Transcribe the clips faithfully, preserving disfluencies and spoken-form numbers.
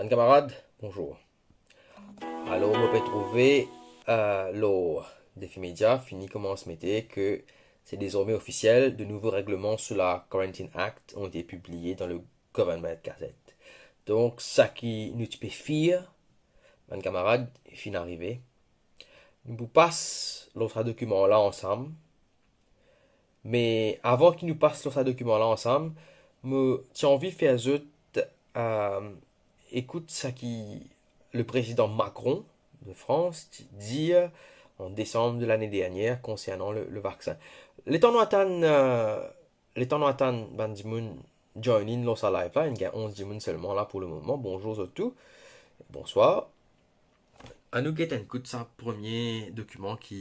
Bann kamarad, bonzour. Alor, mo pe trouve, euh, lor Defi Media fini koumans mete ke c'est désormais officiel, de nouveaux règlements sous la Quarantine Act ont été publiés dans le Government Gazette. Donk, sa ki nou ti pe fir, bann kamarad, finn arive. Nou pou pas lor sa dokiman la ansam. Me avan ki nou pas lor sa dokiman la ansam, mo ti anvi fer zot, euh, ekout sa ki le président Macron de France ti dir en décembre de l'année dernière concernant le, le vaccin. Letan nou atann, euh, letan nou atann bann dimoun join in lor sa live la, inn gagn onz dimoun selman la pou le moman. Bonzour zot tou. Bonswar. Anou get enn kout sa premie dokiman ki,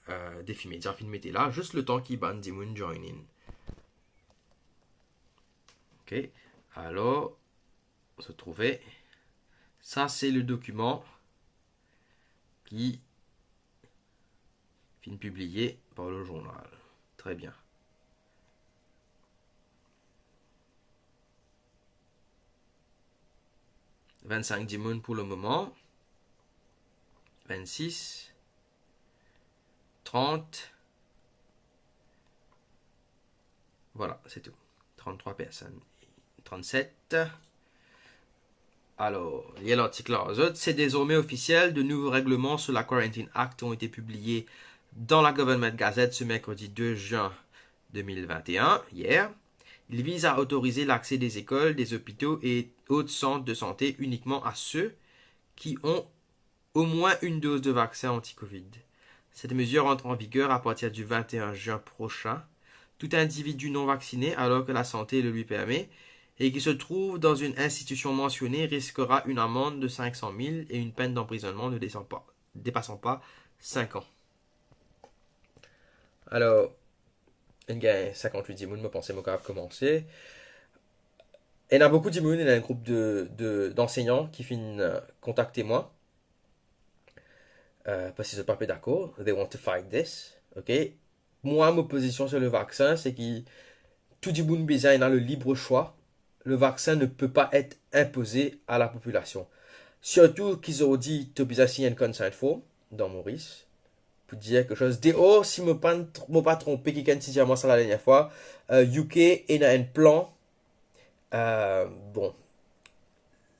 euh, Defi Media finn mete la, zis letan ki bann dimoun join in. Ok, alor, zot trouve, sa se le dokiman ki finn pibliye par le journal. Très bien. Vinn-sink dimoun pou le moman. Vinn-sis. Trant. Voilà, c'est tout. Trant-trwa personn. Trant-set. Alor, lir lartik la, zot, c'est désormais officiel, de nouveaux règlements sur la Quarantine Act ont été publiés dans la Government Gazette ce mercredi deux juin deux mille vingt et un, hier. Il vise à autoriser l'accès des écoles, des hôpitaux et autres centres de santé uniquement à ceux qui ont au moins une dose de vaccin anti-covid. Cette mesure entre en vigueur à partir du vingt et un juin prochain. Tout individu non vacciné, alors que la santé le lui permet, et qui se trouve dans une institution mentionnée, risquera une amende de cinq cent mille et une peine d'emprisonnement ne descend pas, dépassant pas cinq ans. Alor, inn gagn sinkant-wit dimoun, mo panse mo kapav koumanse. Ena boukou dimoun, ena enn group de, de, dansegnan ki finn, euh, kontakte mwa, euh, parski zot pa pe dakor, they want to fight this, ok? Mwa, mo pozision sur le vaksin, se ki tou dimoun bizin ena le libre choix. Le vaccin ne peut pas être imposé à la population. Sirtou ki zordi, to bizin sign enn consent form dan Moris pou dir kiksoz. Deor, si mo pa, mo pa tronpe, kikenn ti dir mwa sa ladernie fwa, euh, U K ena enn plan, euh, bon,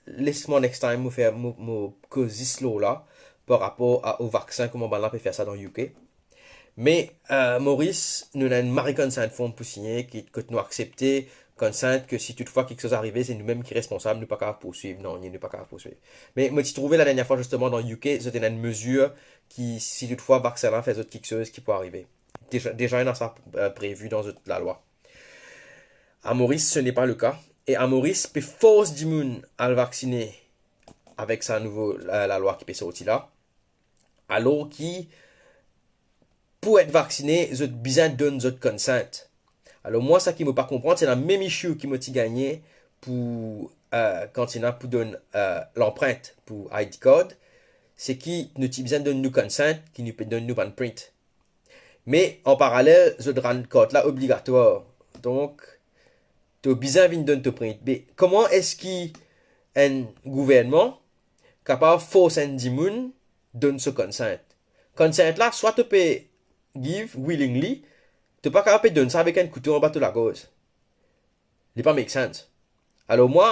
les mwa next time mo fer, mo, mo koz zis lor la, par rapor a, o vaksin, kouma bannla pe fer sa dan U K. Me, euh, Moris, nou ena enn mari consent form pou signe, ki, kot nou aksepte consent ke si toutfwa kiksoz arive, se nou mem ki responsab, nou pa kapav poursuiv, non, nou pa kapav poursuiv. Me mo ti trouve ladernie fwa, zisteman, dan U K, zot ena enn mezir ki, si toutfwa vaksin la fer zot kiksoz, ki pou arive. Deza, deza ena sa, euh, previ dan zot lalwa. A Moris, ce n'est pas le cas. E a Moris, pe fors dimoun al vaksine avek sa nouvo, euh, lalwa ki pe sorti la. Alor ki, pou et vaksine, zot bizin donn zot consent. Alor mwa, sa ki mo pa konpran, se lamem issue ki mo ti gagne pou, euh, kan ti ena pou donn, euh, lanprint pou I D card, se ki nou ti bizin donn nou consent, ki nou pe donn nou bann print. Me an paralel, zot rann kart la obligatwar. Donk, to bizin vinn donn to print. Me kouma eski enn gouvernman kapav fors enn dimoun donn so consent? Consent la, swa to pe give willingly, to pa kapav pe donn sa avek enn kouto anba to lagorz. Li pa make sense. Alor mwa,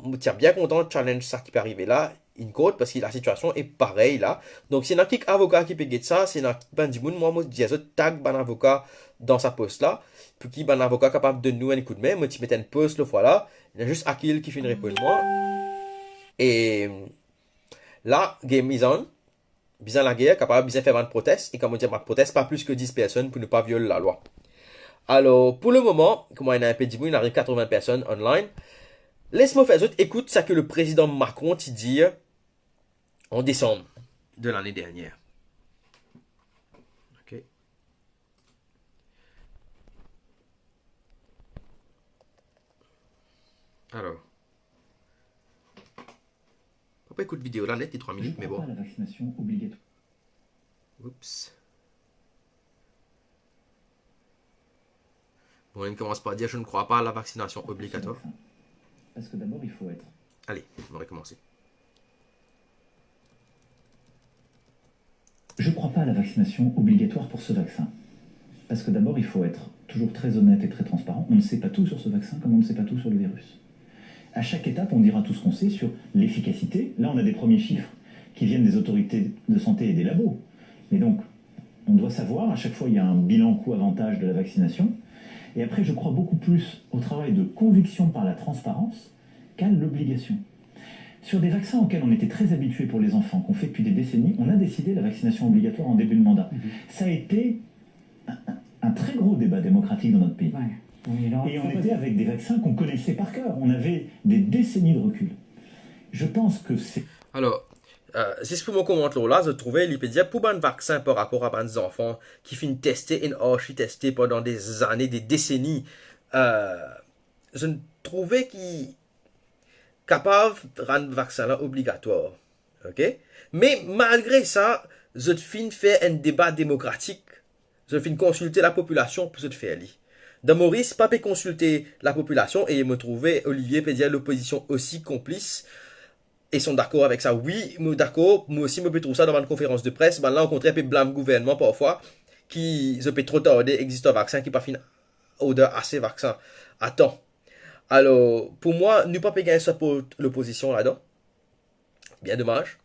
mo ti a bien kontan challenge sa ki pe arive la, in court, parski lasitiasion e parey la. Donk, si ena kik avoka ki pe get sa, si ena bann dimoun, mwa, mo dir zot tag bann avoka dan sa post la, pou ki bann avoka kapav donn nou enn koudme. Mo ti met enn post lafwa la, ena zis Akil ki finn reponn mwa. E la, game is on. Bizin lager, kapav bizin fer bann protes, e kan mo dir bann protes, pa plis ki dis personn pou nou pa viol lalwa. Alor, pou le moman, kouma ena inpe dimoun, inn ariv katrevin personn online, les mo fer zot ekout sa ki le prezidan Macron ti dir an desam de lane dernier. Ok. Alor. Pa pou ekout video la net, li trwa minit, me bon. Crois pas à la vaccination obligatoire. Oups. Bon, il commence par dire, je ne crois pas à la vaccination obligatoire. Parce que d'abord, il faut être. Allez, on va recommencer. pas la vaccination obligatoire pour ce vaccin. Parce que d'abord, il faut être toujours très honnête et très transparent. On ne sait pas tout sur ce vaccin, comme on ne sait pas tout sur le virus. À chaque étape, on dira tout ce qu'on sait sur l'efficacité. Là, on a des premiers chiffres qui viennent des autorités de santé et des labos. Mais donc, on doit savoir, à chaque fois, il y a un bilan coût-avantage de la vaccination. Et après, je crois beaucoup plus au travail de conviction par la transparence qu'à l'obligation. Sur des vaccins auxquels on était très habitué pour les enfants, qu'on fait depuis des décennies, on a décidé la vaccination obligatoire en début de mandat. Mhm. Ça a été un, un très gros débat démocratique dans notre pays. Ouais. Et on était avec des vaccins qu'on connaissait par cœur. On avait des décennies de recul. Je pense que c'est... Alors, euh, zis pou mo komant lor la, zot trouve, li pe dir pou bann vaksin par rapor a bann zanfan ki finn teste, inn archi teste pandan de zane, de deseni, euh, zot trouve ki kapav rann vaksin la obligatwar. Ok? Me malgre sa, zot finn fer enn deba demokratik, zot finn konsilte lapopilasion pou zot fer li. Dan Moris, pa pe konsilte lapopilasion, e mo trouve Olivier pe dir lopozision osi konplis, e son dakor avek sa. Wi, mo dakor, mo osi mo pe trouv sa dan bann konferans de pres, bann la okontrer pe blam gouvernman parfwa, ki zot pe tro tarde existe vaksin ki pa finn order ase vaksin a tan. Alor, pou mwa, nou pa pe gagn siport lopozision ladan. Bien domaz.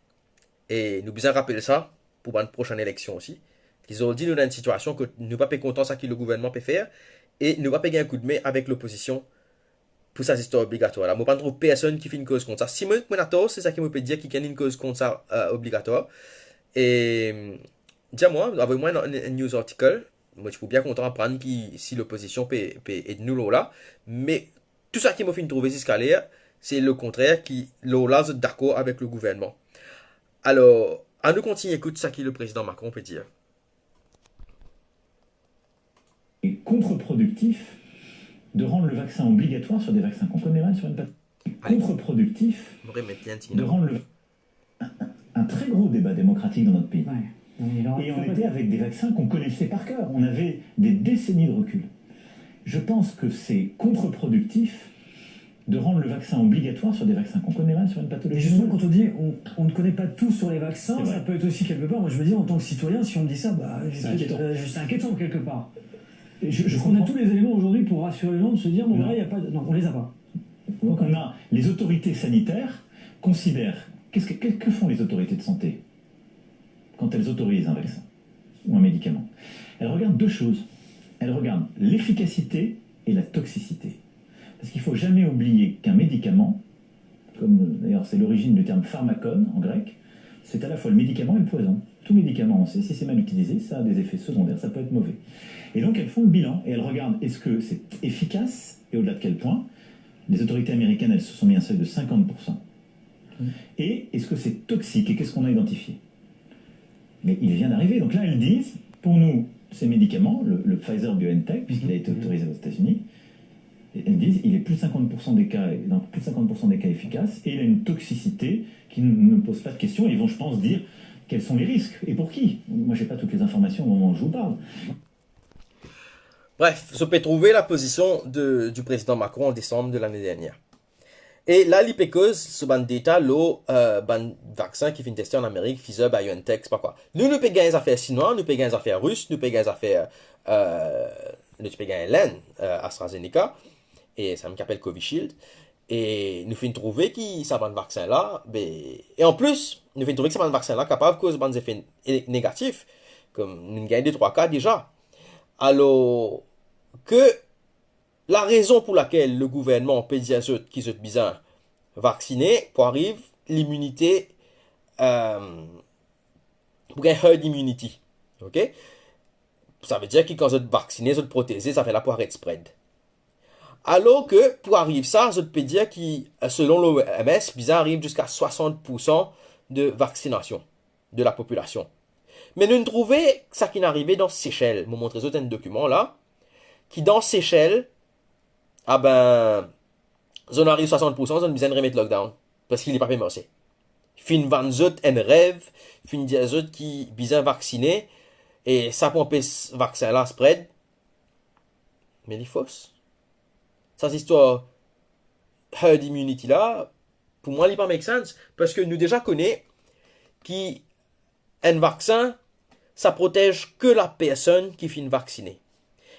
E nou bizin rapel sa pou bann prosenn eleksion osi. Ki zordi nou dan enn sitiasion kot nou pa pe kontan sa ki le gouvernman pe fer e nou pa pe gagn koudme avek lopozision pou sa zistwar obligatwar la. Mo pa trouv personn ki finn koz kont sa. Si mo, mo ena tor, se sa ki mo pe dir, kikenn inn koz kont sa, euh, obligatwar. E, dir mwa, avoy mwa enn, enn news article. Mo ti pou bien kontan aprann ki si lopozision pe, pe ed nou lor la. Me tou sa ki mo finn trouve ziska ler, se lekontrer ki lor la zot dakor avek le gouvernman. Alor, anou kontign ekout sa ki le prezidan Macron pe dir. Et contre-productif de rendre le vaccin obligatoire sur des vaccins qu'on connaît mal sur une pathologie. Contre-productif de rendre le... Un, un très gros débat démocratique dans notre pays. Et on était avec des vaccins qu'on connaissait par cœur. On avait des décennies de recul. Je pense que c'est contre-productif de rendre le vaccin obligatoire sur des vaccins qu'on connaît mal sur une pathologie. Mais justement, quand on dit on, on ne connaît pas tout sur les vaccins, ça peut être aussi quelque part, moi je me dis en tant que citoyen, si on me dit ça, bah, c'est inquiétant quelque part. Parce qu'on a tous les éléments aujourd'hui pour rassurer les gens de se dire, bon, là, il n'y a pas, non, on les a pas. Donc on a les autorités sanitaires considèrent, qu'est-ce que, que, que font les autorités de santé quand elles autorisent un vaccin ou un médicament ? Elles regardent deux choses. Elles regardent l'efficacité et la toxicité. Parce qu'il ne faut jamais oublier qu'un médicament, comme d'ailleurs c'est l'origine du terme pharmakon en grec, c'est à la fois le médicament et le poison. Tout médicament, on sait, si c'est mal utilisé, ça a des effets secondaires, ça peut être mauvais. Et donc elles font le bilan et elles regardent est-ce que c'est efficace et au-delà de quel point. Les autorités américaines, elles se sont mis un seuil de cinquante pour cent. Et est-ce que c'est toxique et qu'est-ce qu'on a identifié ? Mais il vient d'arriver. Donc là, elles disent, pour nous, ces médicaments, le, le Pfizer BioNTech, puisqu'il a été autorisé aux États-Unis, elles disent il est plus de cinquante pour cent des cas, dans plus de cinquante pour cent des cas efficace, et il a une toxicité qui ne nous pose pas de questions. Ils vont, je pense, dire quels sont les risques et pour qui. Moi, j'ai pas toutes les informations au moment où je vous parle. Bref, zot pe trouve lapozision de, du prezidan Macron an desanm de lane dernier. E la, li pe koz so bann deta lor, euh, bann vaksin ki finn teste an Amerik, Pfizer, BioNTech, pa kwa. Nou, nou pe gagn zafer Sinwa, nou pe gagn zafer Ris, nou pe gagn zafer, euh, nou ti pe gagn Lenn, euh, AstraZeneca, e sa mem ki apel Covishield. E nou finn trouve ki sa bann vaksin la, be, e an plis, nou finn trouve ki sa bann vaksin la kapav koz bann zefe ne-, negatif, kom nou gagn de trwa ka deza. Alor ke larezon pou lakel le gouvernman pe dir zot ki zot bizin vaksine pou ariv liminite, euh, pou gagn herd immunity. Ok? Sa ve dir ki kan zot vaksine, zot proteze, zafer la pou aret spread. Alor ke pou ariv sa, zot pe dir ki, selon l'O M S, bizin ariv ziska swasant pour san de vaksinasion de lapopilasion. Me nou trouve sa ki arive dan Sesel. Mo montre zot enn dokiman la, ki dan Sesel, aben, zot ariv swasant pour san, zot bizin remet lockdown, parski li pa pe marse. Finn vann zot enn rev, finn dir zot ki bizin vaksine, e sa pou anpes vaksin la spread. Me li fos. Sa zistwar herd immunity la, pou mwa, li pa make sense, parski nou deza kone ki enn vaksin sa protez ke lapersonn ki finn vaksine.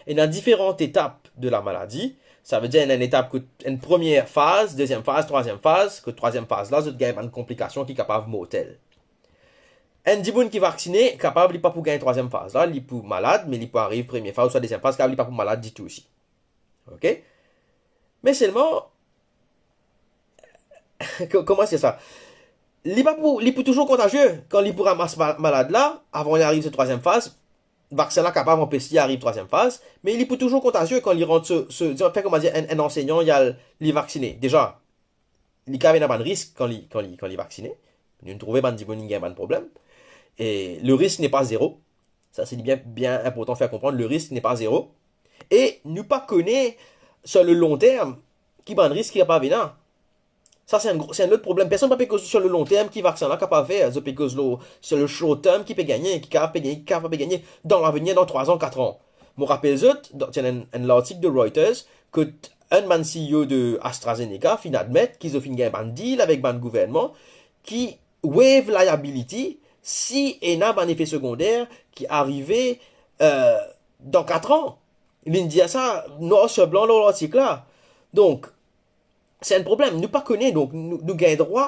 Ena diferan etap de lamaladi, savedir ena enn etap kot, enn premie faz, deziem faz, trwaziem faz, kot trwaziem faz la, zot gagn bann konplikasion ki kapav mortel. Enn dimoun ki vaksine, kapav li pa pou gagn trwaziem faz la, li pou malad, me li pou ariv premie faz ouswa deziem faz, kapav li pa pou malad ditou osi. Ok? Me selman, ko-, kouma dir sa? Li pa pou, li pou touzour kontazie. Kan li pou ramas ma-, malad la, avan li ariv so trwaziem faz, vaksin la kapav anpes li ariv trwaziem faz, me li pou touzour kontazie kan li rant so, so, dizon, fer kouma dir, enn, enn ansegnan, li al, li vaksine. Deza, li kapav ena bann risk kan li, kan li, kan li vaksine. Nou trouve bann dimoun ki gagn bann problem. E le risk n'est pas zéro. Sa, se bien, bien inportan fer konpran, le risk n'est pas zéro. E nou pa kone, sur le long terme, ki bann risk ki kapav ena. Sa, se enn gro, se enn lot problem. Personn pa pe koz sur le long terme ki vaksin la kapav fer. Zot pe koz lor, sur le short terme ki pe gagne, ki kapav pe gagne, ki kapav pe gagne dan lavenir, dan trwa an, kat an. Mo rapel zot, dan, ti ena enn, enn lartik de Reuters, kot enn bann C E O de AstraZeneca finn admet ki zot finn gagn bann deal avek bann gouvernman ki waive liability si ena bann efe segonder ki arive, euh, dan kat an. Linn dir sa nwar sir blan lor lartik la. Donk, se enn problem. Nou pa kone, donk nou, nou gagn drwa,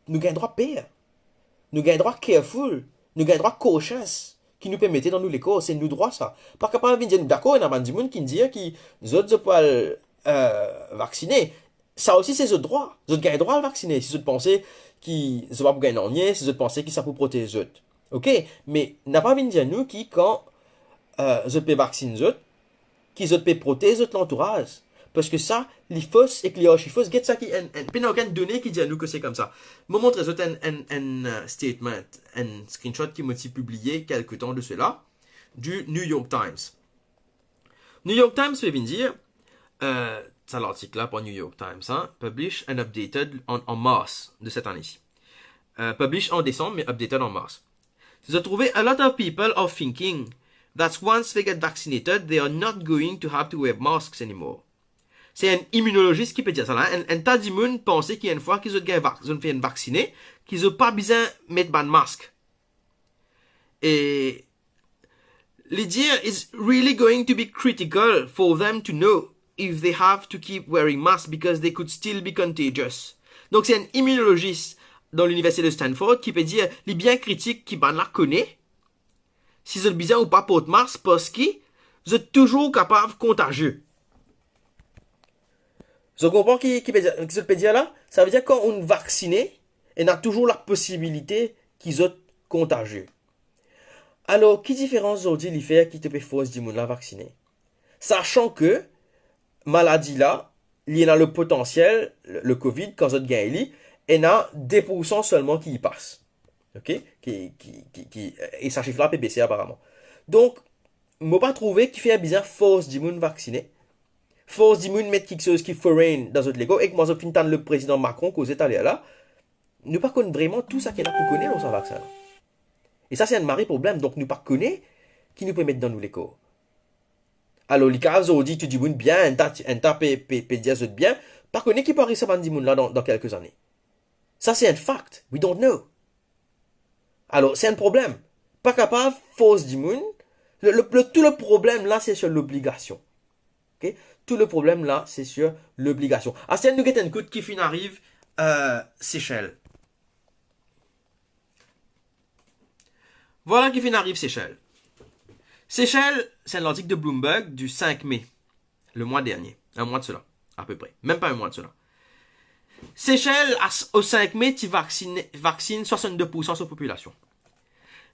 nou gagn drwa per. Nou gagn drwa careful. Nou gagn drwa cautious ki nou pe mete dan nou lekor. Se nou drwa sa. Pa kapav vinn dir nou, dakor, ena bann dimoun ki dir ki zot, zot pou al, euh, vaksine. Sa osi se zot drwa. Zot gagn drwa al vaksine si zot panse ki zot pa pou gagn nanye, si zot panse ki sa pou protez zot. Ok? Me napa vinn dir nou ki kan, euh, zot pe vaksin zot, ki zot pe protez zot lantouraz. Parski sa, li fos ek li arsi fos. Get sa ki enn, enn, pena okenn done ki dir nou ki se koumsa. Mo montre zot enn, enn, enn, euh, statement, enn screenshot ki mo ti pibliye kelke tan de sela, du New York Times. New York Times pe vinn dir, euh, sa lartik la par New York Times, hein, publish and updated en, en mars de cette année-ci. Euh, publish en décembre, mais updated en mars. Zot trouve, a lot of people are thinking that once they get vaccinated, they are not going to have to wear masks anymore. Se enn immunologist ki pe dir sa la, enn, enn ta dimoun panse ki enn fwa ki zot gagn vak-, zot finn vaksine, ki zot pa bizin met bann mask. E li dir, it's really going to be critical for them to know if they have to keep wearing masks because they could still be contagious. Donk, se enn immunologist dan Liniversite de Stanford ki pe dir, li bien kritik ki bann la kone si zot bizin ou pa port mask, parski zot touzour kapav kontazie. Zot konpran ki, ki pe dir, ki zot pe dir la? Savedir kan ou vaksine, ena touzour laposibilite ki zot kontazie. Alor, ki diferans zordi li fer ki to pe fors dimoun la vaksine? Sasan ke maladi la, li ena le potansiel, le, le covid, kan zot gagn li, ena de poursan selman ki pas. Ok? Ki, ki, ki, ki, e sa sif la pe bese aparaman. Donk, mo pa trouve ki fer bizin fors dimoun vaksine. Fors dimoun met kiksoz ki foreign dan zot lekor, ek mwa zot finn tann le prezidan Macron koze taler la, nou pa konn vreman tou saki ena pou kone lor sa vaksin la. E sa se enn mari problem, donk nou pa kone ki nou pe met dan nou lekor. Alor, li kapav zordi tou dimoun bien, enn ta, enn ta pe, pe, pe dir zot bien, pa kone ki pou ariv sa bann dimoun la dan, dan kelke zane. Sa se enn fact, we don't know. Alor, se enn problem. Pa kapav fors dimoun. Le, le, le, tou le problem la, se sur lobligasion. Ok? Tou le problem la, se sur lobligasion. Aster nou get enn kout ki finn ariv, euh, Sesel. Vwala ki finn ariv Sesel. Sesel, se enn lartik de Bloomberg du cinq mai, le mois dernier, un mois de cela, à peu près, mem pa un mois de cela. Sesel, a, au cinq mai, ti vaksin, vaksin swasannde poursan so popilasion.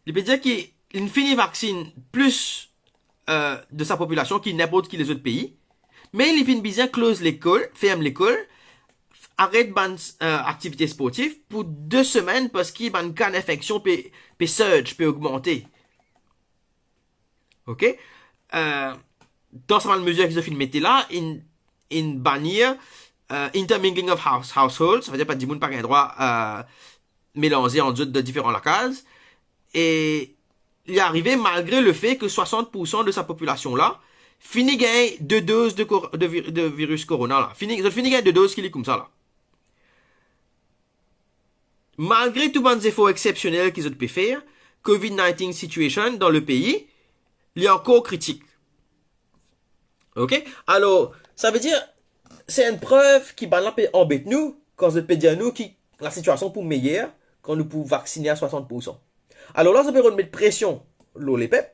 Li pe dir ki li fini vaksin plis, euh, de sa popilasion ki ninport ki lezot pei, me li finn bizin close lekol, ferm lekol, aret bann, euh, aktivite sportif pou de semenn parski bann ka linfeksion pe, pe surge, pe ogmante. Ok? Euh, dan sa bann mezir ki zot finn mete la, inn, inn banir, euh, intermingling of house-, households, savedir pa dimoun pa gagn drwa, euh, melanze ant zot dan diferan lakaz. E li arive malgre le fe ke swasant poursan de sa popilasion la fini gagn de doz de kor-, de vir-, de viris korona la. Fini, zot fini gagn de doz ki li koumsa la. Malgre tou bann zefor exsepsionel ki zot pe fer, COVID nineteen situation dan le pei, li ankor kritik. Ok? Alor, savedir, se enn prev ki bann la pe anbet nou, kan zot pe dir nou ki lasitiasion pou meyer, kan nou pou vaksine a swasant poursan. Alor la, zot pe rod met presion lor lepep,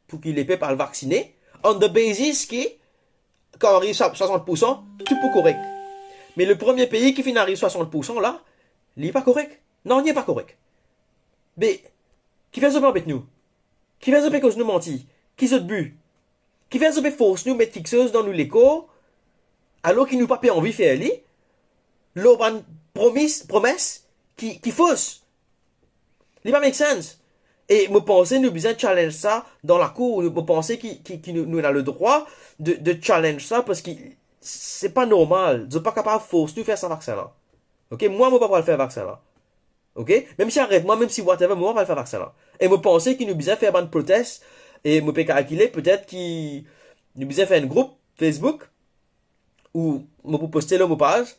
pou ki lepep al vaksine, on the basis ki, kan ariv sa swasant poursan, tou pou korek. Me le premie pei ki finn ariv swasant poursan la, li pa korek. Non, li pa korek. Be, kifer zot pe anbet nou? Kifer zot pe koz nou manti? Ki zot bi? Kifer zot pe fors nou met kiksoz dan nou lekor, alor ki nou pa pe anvi fer li, lor bann promis, promes ki, ki fos? Li pa make sense. E mo panse nou bizin challenge sa dan lakour. Mo panse ki, ki, ki nou, nou ena ledrwa de, de challenge sa, parski se pa normal. Zot pa kapav fors nou fer sa vaksin la. Ok? Mwa, mo pa pou al fer vaksin la. Ok? Mem si aret mwa, mem si whatever, mo pa pou al fer vaksin la. E mo panse ki nou bizin fer bann protes, e mo pe kalkile, petet ki nou bizin fer enn group Facebook, ou mo pou poste lor mo paz,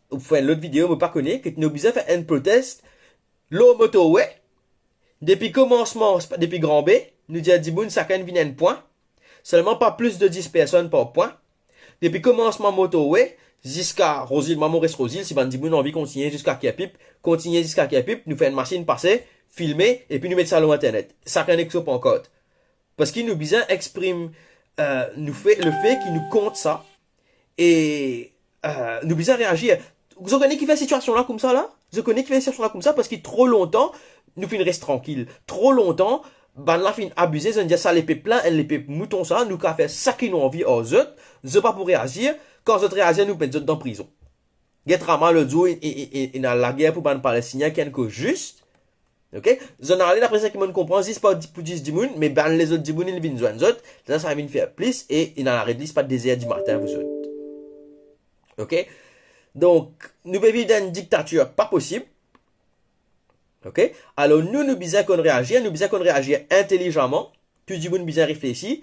ou fer enn lot video, mo pa kone, ki nou bizin fer enn protes lor motorway, depi komansman, depi Gran Be, nou dir dimoun sakenn vinn enn pwin, selman pa plis de dis personn par pwin. Depi komansman motorway ziska Rosil, mwa mo res Rosil, si bann dimoun anvi kontigne ziska Kirpip, kontigne ziska Kirpip, nou fer enn masinn pase, filme, epi nou met sa lor internet. Sakenn ek so pankart. Parski nou bizin exprim, eh, nou fe, lefe ki nou kont sa, e, eh, nou bizin reazir. Zot kone kifer sitiasion la koumsa la? Zot kone kifer sitiasion la koumsa? Parski tro lontan, nou finn res trankil. Tro lontan, bann la finn abize, zot dir sa lepep la, enn lepep mouton sa, nou kapav fer seki nou anvi ar zot, zot pa pou reazir, kan zot reazir, nou met zot dan prizon. Get Rama lot zour, inn, inn, inn, inn al lager pou bann Palestinien ki enn koz zis. Ok? Zot inn ale, dapre seki mo'nn konpran, zis pa di-, pou dis dimoun, me bann lezot dimoun inn vinn zwenn zot, sa, sa vinn fer plis, e inn al aret li, pa dezer dimatin pou zot. Ok? Donk, nou pe viv dan enn diktatir pa posib. Ok? Alor, nou, nou bizin konn reazir, nou bizin konn reazir intelizaman, tou dimoun bizin reflesi,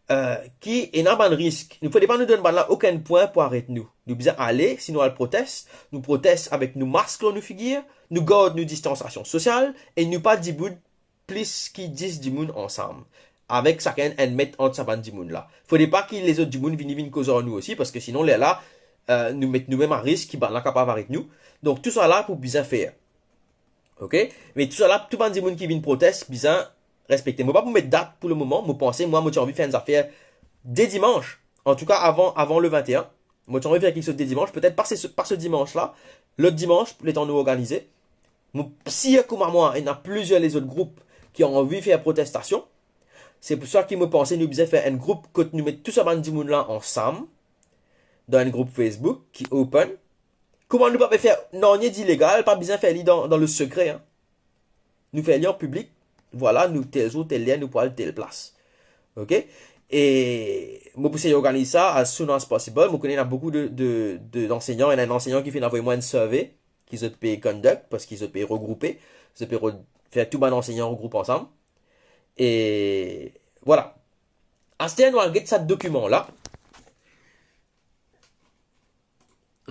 eh, ki ena bann risk. Nou fode pa nou donn bann la okenn pwin pou aret nou. Nou bizin ale, si nou al protes, nou protes avek nou mask lor nou figir, nou gard nou distansasion sosial, e nou pa dibout plis ki dis dimoun ansam, avek sakenn enn met ant sa bann dimoun la. Fode pa ki lezot dimoun vini, vinn koz ar nou osi, parski sinon, lerla, eh, nou met noumem a risk ki bann la kapav aret nou. Donk, tou sa la pou bizin fer. Ok? Me tou sa la, tou bann dimoun ki vinn protes, bizin respekte. Mo pa pou met dat pou lemoman, mo panse, mwa, mo ti anvi fer enn zafer de dimans. Antouka, avan, avan le vingt et un, mo ti anvi fer kiksoz de dimans, petet pa se, pa se dimans la, lot dimans, letan nou organize. Mo sir kouma mwa, ena plizier lezot group ki anvi fer protestasion. Se pou sa ki mo panse nou bizin fer enn group kot nou met tou sa bann dimoun la ansam, dan enn group Facebook ki open. Kouma nou pa pe fer nanye dilegal, pa bizin fer li dan, dan le sekre, hein. Nou fer li an piblik, vwala, nou tel zour, tel ler, nou pou al tel plas. Ok? E mo pou sey organiz sa as soon as possible. Mo kone ena boukou de, de, de, dansegnan. Ena enn ansegnan ki finn avoy mwa enn survey ki zot pe conduct, parski zot pe regroupe, zot pe re-, fer tou bann ansegnan regroup ansam. E vwala. Aster nou al get sa dokiman la.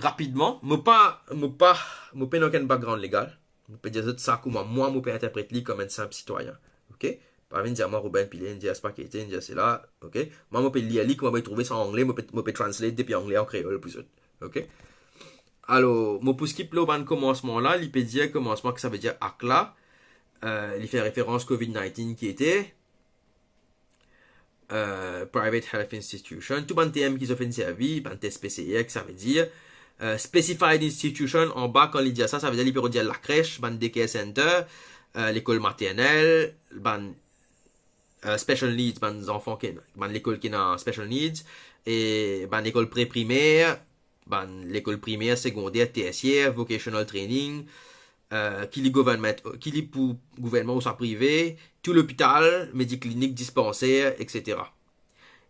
Rapidman, mo pa, mo pa, mo pena okenn background legal. Mo pe dir zot sa kouma mwa mo pe interpret li kom enn sinp sitwayin. Ok? Pa vinn dir mwa Ruben Pillay inn dir sa, Paquet inn dir sela. Ok? Mwa mo pe lir li kouma mo trouve sa an angle, mo pe, mo pe translate depi angle an kreol pou zot. Ok? Alor, mo pou skip lor bann komansman la, li pe dir komansman ki sa ve dir act la. Eh, li fer referans COVID nineteen ki ete, eh, private health institution, tou bann term ki zot finn servi, bann test P C R, ki sa ve dir, eh, specified institution, anba, kan li dir sa, sa ve dir li pe redir lakres, bann daycare center, eh, lekol maternel, bann, eh, special needs, bann zanfan ki, bann lekol ki ena special needs, e bann lekol pre-primer, bann lekol primer, segonder, tersier, vocational training, eh, ki li government, ki li pou gouvernman ouswa prive, tou lopital, mediklinik, dispanser, et cetera.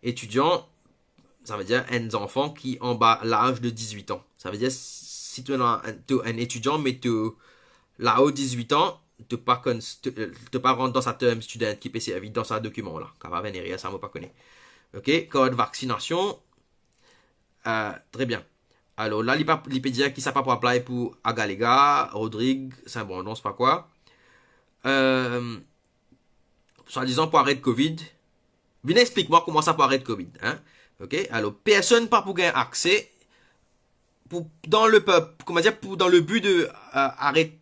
Etidian, sa ve dir enn zanfan ki anba laz de dix-huit an. Sa ve dir, si to ena enn, to enn etidian, me to lao dix-huit an, to pa konn, to, to pa rant dan sa term student ki pe servi dan sa dokiman la. Kapav enn erer, sa mo pa kone. Ok, kart vaksinasion, eh, tre bien. Alor la, li pa, li pe dir ki sa pa pou apply pou Agalega, Rodrig, Saint-Brandon, sepa kwa. Eh, swadizan pou aret covid. Vinn explik mwa kouma sa pou aret covid, hein? Ok? Alor, personn pa pou gagn akse pou, dan le pep, kouma dir, pou, dan le but de, euh, aret,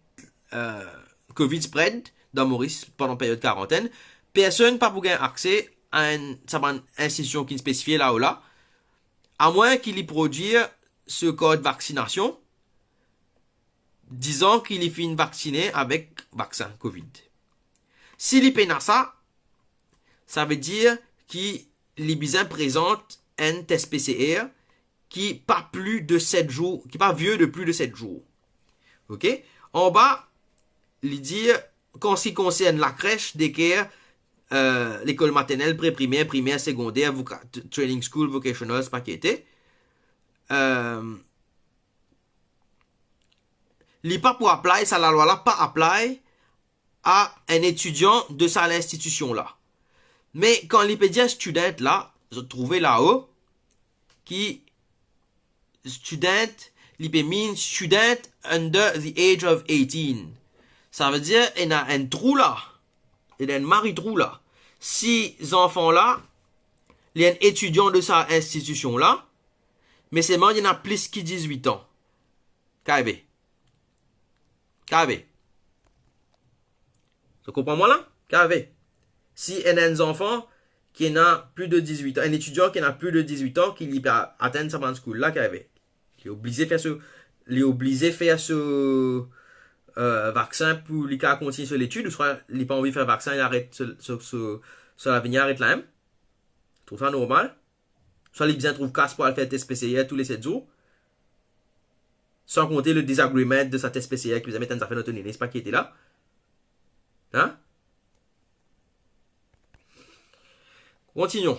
euh, covid spread dan Moris pandan peryod karantenn, personn pa pou gagn akse a enn, sa bann institision ki spesifie la o la, amwin ki li prodwir so kart vaksinasion, dizan ki li finn vaksine avek vaksin covid. Si li pena sa, savedir ki li bizin prezant enn tes P C R ki pa pli de set zour, ki pa vie de pli de set zour. Ok? Anba, li dir, kan se konsern lakres, daycare, euh, lekol maternel, pre-primer, primer, segonder, voka-, t-, training school, vocational, sa ki ete, euh, li pa pou apply, sa lalwa la pa apply a enn etidian de sa linstitision la. Me kan li pe dir student la, zot trouve lao ki student, li pe mean student under the age of eighteen. Savedir, ena enn trou la, ena enn mari trou la. Si zanfan la, li enn etidian de sa institision la, me selman li ena plis ki dizwit an. Kav ete. Kav ete. Zot konpran mwa la? Kav ete. Si ena enn zanfan ki ena pli de dizwit an, enn etidian ki ena pli de dizwit an, ki li pe atann sa bann school la, kav ete. Li oblize fer so, li oblize fer so, euh, vaksin pou li kav kontign so letid, ouswa li pa anvi fer vaksin, li aret so, so, so, so lavenir aret la mem. Trouv sa normal? Swa li bizin trouv kas pou al fer tes P C R tou le set zour. San konte le disagreement de sa tes P C R ki bizin met enn zafer dan to nene, pa ki ete la. Hein? Kontignon.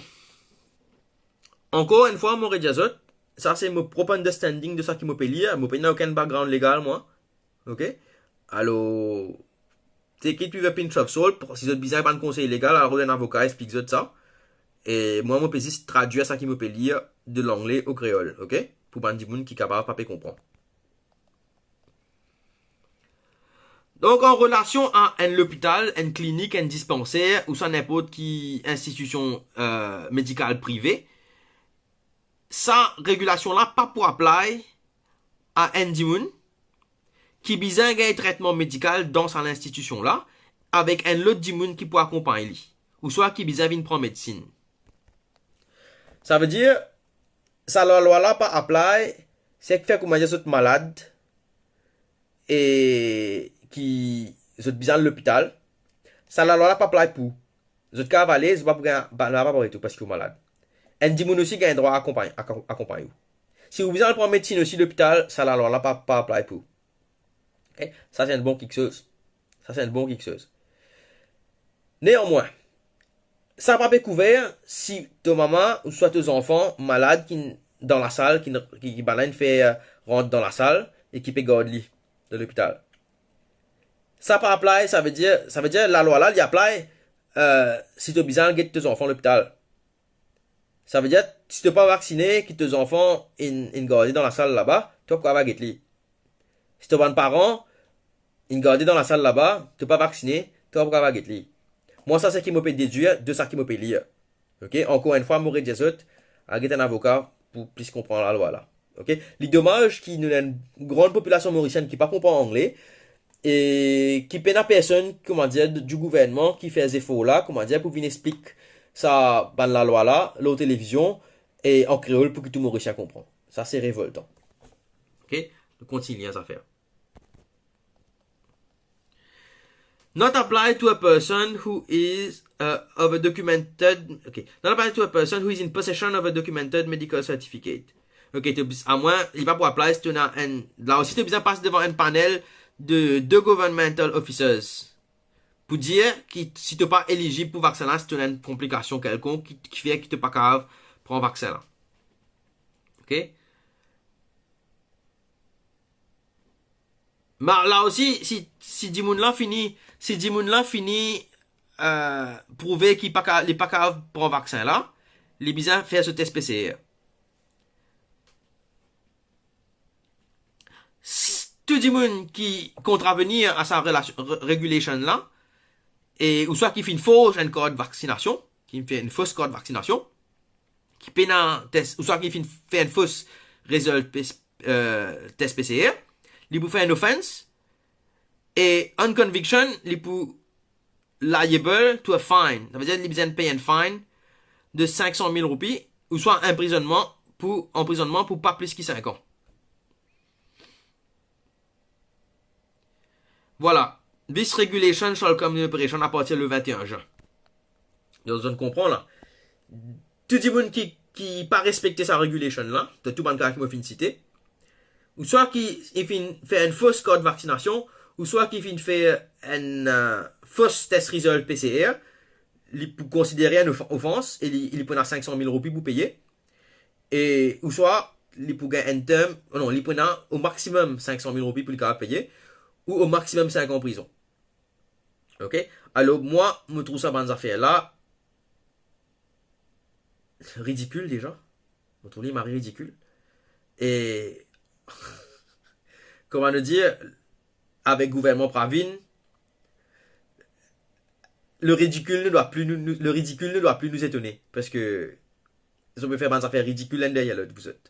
Ankor enn fwa, mo redir zot, sa se mo prop understanding de sa ki mo pe lir. Mo pena okenn background legal, mwa. Ok? Alor, take it with a pinch of salt. Si zot bizin bann konsey legal, al rod enn avoka, explik zot sa. E mwa, mo pe zis tradwir sa ki mo pe lir de langle o kreol, ok? Pou bann dimoun ki kapav pa pe konpran. Donk, an relasion a enn lopital, enn klinik, enn dispanser, ouswa ninport ki institision, euh, medikal prive, sa regilasion la pa pou apply a enn dimoun ki bizin gagn tretman medikal dan sa linstitision la, avek enn lot dimoun ki pou akonpagn li, ouswa ki bizin vinn pran medsinn. Savedir, sa lalwa la pa apply, seki fer kouma dir zot malad, e ki zot bizin al lopital, sa lalwa la pa apply pou. Zot kav ale, zot pa pou gagn, pa, pa, pa pou tou, paski ou malad. Enn dimoun osi gagn drwa akonpagn, akon-, akonpagn ou. Si ou bizin al pran medsinn osi lopital, sa lalwa la pa, pa apply pou. Ok? Sa se enn bon kiksoz. Sa se enn bon kiksoz. Neanmwin, sa pa pe kouver si to mama ouswa to zanfan malad ki dan lasal, ki, ki, ki bann la inn fer rant dan lasal e ki pe gard li dan lopital. Sa pa apply, savedir, savedir lalwa la, li apply, euh, si to bizin al get to zanfan lopital. Savedir, si to pa vaksine, ki to zanfan inn, inn garde dan lasal laba, to pa pou kav al get li. Si to bann paran inn garde dan lasal laba, to pa vaksine, to pa pou kav al get li. Mwa, sa seki mo pe dedwir de sa ki mo pe lir. Ok? Ankor enn fwa, mo redir zot, al get enn avoka pou plis konpran lalwa la. Ok? Li domaz ki nou ena enn gran popilasion morisienn ki pa konpran angle, e ki pena personn, kouma dir, di gouvernman ki fer zefor la, kouma dir, pou vinn explik sa bann lalwa la lor televizion e an kreol pou ki tou Morisien konpran. Sa se revoltan. Ok? Nou kontigne zafer. Not apply to a person who is, uh, of a documented, okay, not apply to a person who is in possession of a documented medical certificate. Ok, to, amwin, li pa pou apply si to ena enn, la osi to bizin pas devan enn panel de, de governmental officers pou dir ki si to pa elizib pou vaksin la, si to ena enn konplikasion kelkonk ki, ki fer ki to pa kav pran vaksin la. Ok? Ma la osi, si, si dimoun la fini, si dimoun la fini, euh, prouve ki pa ka, li pa kav pran vaksin la, li bizin fer so tes P C R. S-, tou dimoun ki kontravenir a sa relasion, re-, regulation la, e ouswa ki finn forge enn kart vaksinasion, ki finn fer enn fos kart vaksinasion, ki pena tes, ouswa ki finn fer enn fos result P-, eh, tes P C R, li pou fer enn offense, e on conviction, li pou liable to a fine. Savedir li bizin pey enn fine de sink san mil roupi, ouswa anprizonnman pou, anprizonnman pou pa plis ki sink an. Vwala. This regulation shall come in operation apartir le vingt et un juin. Donk, zot konpran la. Tou dimoun ki, ki pa respekte sa regulation la, dan tou bann ka ki mo finn site, ouswa ki finn fer enn fos kart vaksinasion, ouswa ki finn fer enn, eh, fos tes result P C R, li pou konsidere enn of-, ofans e li, li pou ena sink san mil roupi pou peye. E ouswa li pou gagn enn term, non, li pou ena o maximum sink san mil roupi pou li kapav peye, ou o maximum sink an prizon. Ok? Alor, mwa, mo trouv sa bann zafer la ridikil deza. Mo trouv li mari ridikil. E, kouma nou dir, avek gouvernman Pravin, le ridicule ne doit plus nous, nous- le ridicule ne doit plus nous étonner. Parski zot pe fer bann zafer ridikil enn deryer lot, vouzot.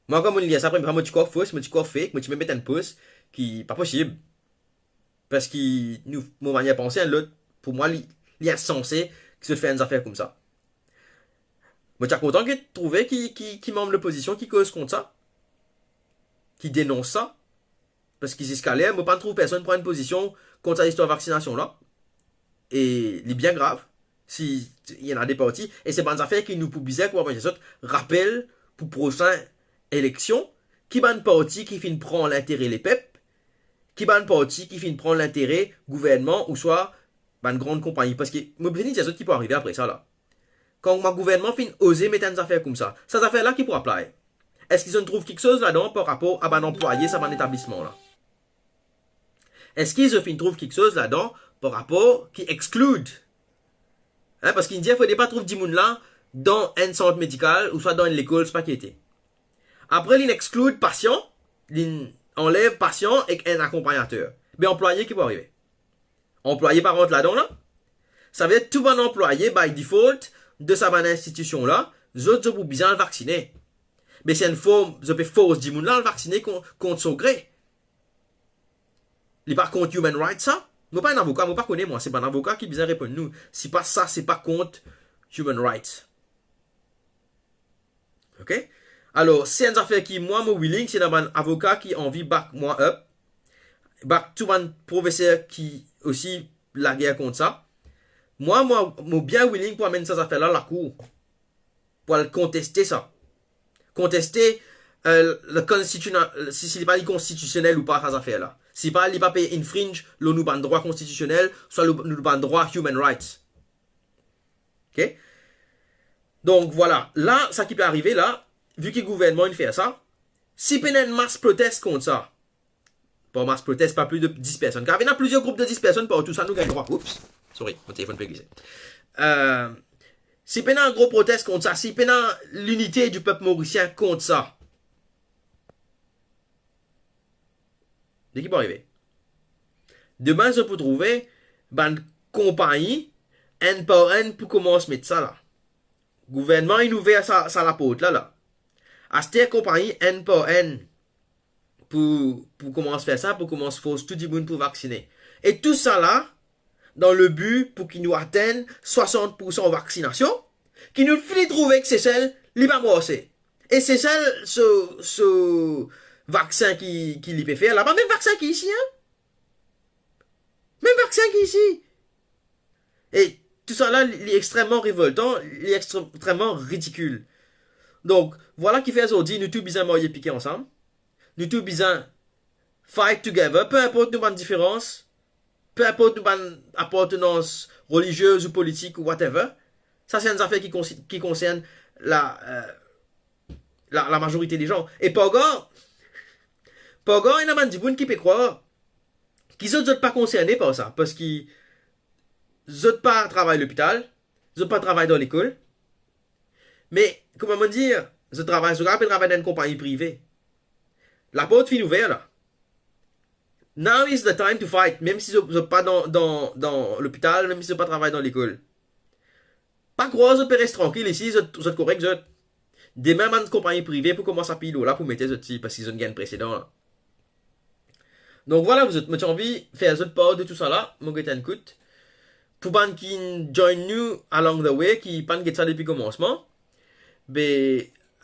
Mwa, kan mo lir sa, premie fwa, mo ti krwar fos, mo ti krwar fake, mo ti mem met enn post ki pa posib. Parski nou, mo manier panse enn lot, pou mwa, li, li insanse ki zot fer enn zafer koumsa. Mo ti a kontan ki trouve ki, ki, ki manm lopozision ki koz kont sa, ki denons sa, parski ziska ler, mo pa trouv personn pran enn pozision kont sa listwar vaksinasion la. E li bien grav, si ena de parti, e se bann zafer ki nou pou bizin kouma zot rapel pou prosin eleksion, ki bann parti ki finn pran lintere lepep, ki bann parti ki finn pran lintere gouvernman ouswa bann gran konpagni. Parski mo fini dir zot ki pou arive apre sa la. Kan bann gouvernman finn oze met enn zafer koumsa, sa zafer la ki pou apply? Eski zot trouv kiksoz ladan par rapor a bann anplwaye sa bann etablisman la? Eski zot finn trouv kiksoz ladan par rapor ki exclude? Hein, parski inn dir fode pa trouv dimoun la dan enn sant medikal ouswa dan enn lekol, sepa ki ete. Apre, linn exclude pasian, linn anlev pasian ek enn akonpagnater. Be anplwaye, ki pou arive? Anplwaye pa rant ladan la? Savedir tou bann anplwaye, by default, de sa bann institision la, zot, zot pou bizin al vaksine. Me se enn form, zot pe fors dimoun la al vaksine kon-, kont so gre. Li pa kont human rights sa? Mo pa enn avoka, mo pa kone mwa, se bann avoka ki bizin reponn nou. Si pa sa, se pa kont human rights. Ok? Alor, se enn zafer ki mwa mo willing, si ena bann avoka ki anvi back mwa up, back tou bann profeser ki osi lager kont sa. Mwa, mwa, mo bien willing pou amenn sa zafer la lakour. Pou al konteste sa. Konteste, eh, le constitutiona-, si, si li pa li konstitisionel ou pa sa zafer la. Si pa li pa pe infringe lor nou bann drwa konstitisionel, swa lor nou bann drwa human rights. Ok? Donk, vwala. La, sa ki pe arive la, vi ki gouvernman inn fer sa, si pena enn mass protest kont sa, par mass protest, pa plis de dis personn. Kan ena plizier group de dis personn, partou sa nou gagn drwa. Oops, sorry, mo telefonn pe glise. Eh, si pena enn gro protest kont sa, si pena linite di pep morisien kont sa, de ki pou arive? Demin, zot pou trouve bann konpagni, enn par enn, pou koumans met sa la. Gouvernman inn ouver sa, sa laport la, la. Aster, konpagni, enn par enn, pou, pou koumans fer sa, pou koumans fors tou dimoun pou vaksine. E tou sa la, dan le bi pou ki nou atenn swasant poursan vaksinasion, ki nou fini trouve ki Sesel, li pa marse. E Sesel, so, so vaksin ki, ki li pe fer la, pa mem vaksin ki isi, hein? Mem vaksin ki isi. E tou sa la, li, li extreman revoltan, li extre-, extreman ridikil. Donk, vwala ki fer zordi, nou tou bizin marye pike ansam. Nou tou bizin fight together, pe inport nou bann diferans, pe inport nou bann apartenans reliziez ou politik ou whatever. Sa, se enn zafer ki konsi-, ki konsern la, eh, la, la mazorite de zan. E pargar, pargar, ena bann dimoun ki pe krwar ki zot, zot pa konserne par sa, parski zot pa travay lopital, zot pa travay dan lekol. Me, kouma mo dir, zot travay, zot kapav pe travay dan enn konpagni prive. Laport finn ouver la. Now is the time to fight, mem si zot, zot pa dan, dan, dan lopital, mem si zot pa travay dan lekol. Pa krwar zot pe res trankil isi, zot, zot korek zot. Demin bann konpagni prive pou koumans apiy lor la pou mete zot ti, parski zot gagn presedan la. Donk vwala, zot, mo ti anvi fer zot par de tou sa la, mo get enn kout. Pou bann ki join nou along the way, ki pann get sa depi komansman, be,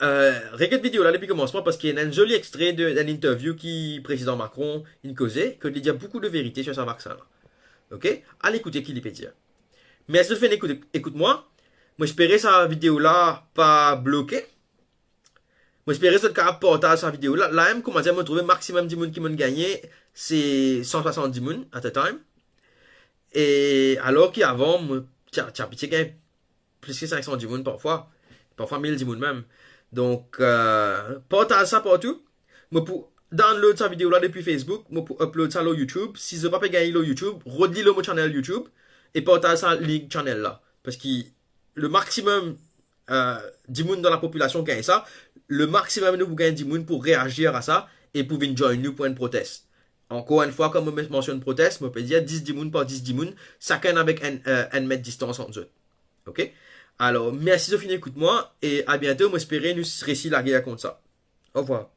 euh, reget video la depi komansman, parski ena enn zoli extre de, enn interview ki Prezidan Macron inn koze, kot li dir boukou de verite sir sa vaksin la. Ok? Al ekoute ki li pe dir. Mersi zot finn ekout, ekout mwa. Mo espere sa video la pa bloke. Mo espere zot kapav partaz sa video la. La mem, kouma dir, mo trouve maximum dimoun ki mo'nn gagne, se san swasant dimoun at a time. E alor ki avan, mo ti, ti abitie gagn plis ki sink san dimoun parfwa. Parfwa mil dimoun mem. Donk, euh, partaz sa partou. Mo pou download sa video la depi Facebook, mo pou upload sa lor YouTube. Si zot pa pe gagn li lor YouTube, rod li lor mo channel YouTube e partaz sa link channel la. Parski le maximum, euh, dimoun dan lapopilasion gagn sa, le maximum nou pou gagn dimoun pou reazir a sa e pou vinn join nou pou enn protes. Ankor enn fwa, kan mo mansionn protes, mo pe dir dis dimoun par dis dimoun, sakenn avek enn, euh, enn met distans ant zot. Ok? Alor, mersi zot finn ekout mwa e a biento, mo espere nou resi lager koumsa. Orevwar.